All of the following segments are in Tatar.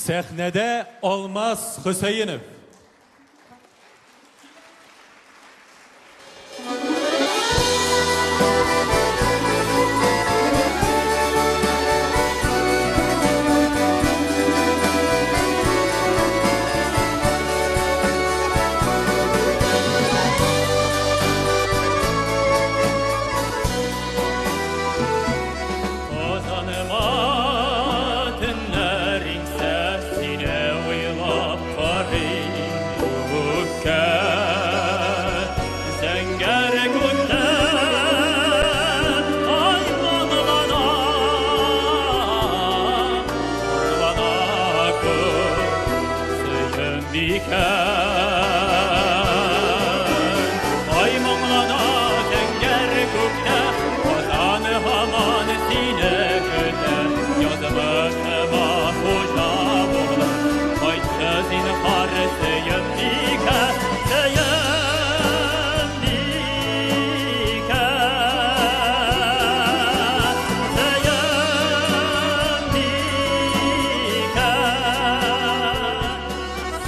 Сәхнәдә Алмаз Хөсәенов. Ay moңлана зәңгәр күктә, Казан һаман сине көтә. Язмышыма хуҗа булып, кайтты зинһар Сөембикә, Сөембикә, Сөембикә.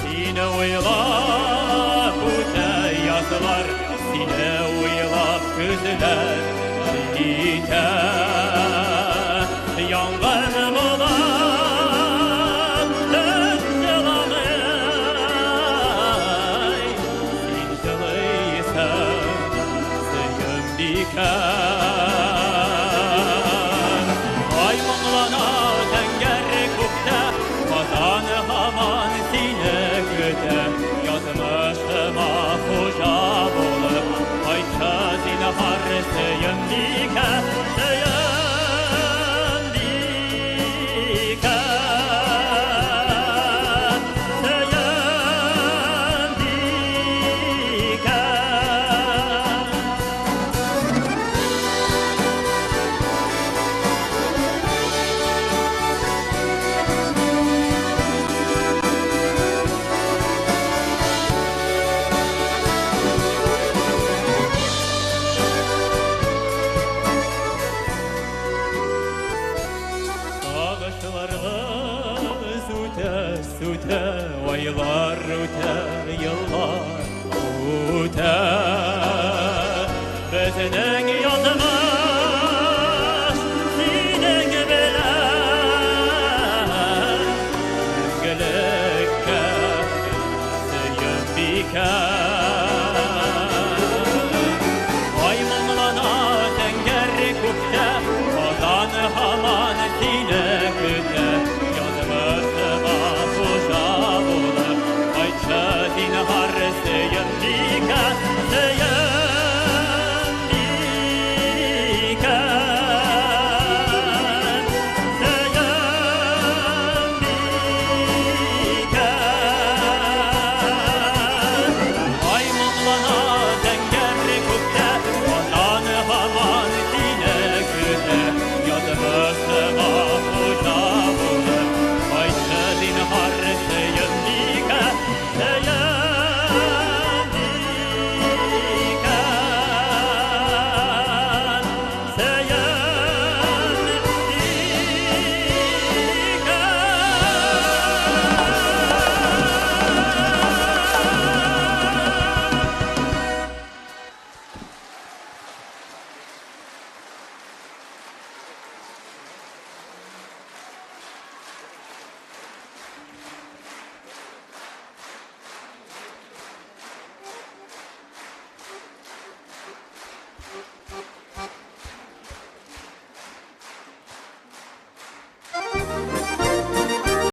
Сине уйлап үтә язлар, сине уйлап көзләр җитә. Яңгыр булып төн җыламый, син җылыйсың, Сөембикә. Ай моңлана зәңгәр күктә, Казан һаман сине көтә. Язмышыма хуҗа булып, кайтты зинһар Сөембикә, Сөембикә, Сөембикә. Сагышларыбыз үтә, сүтә, айлар үтә, еллар үтә. Безнең язмыш синең белән мәңгелеккә, Сөембикә.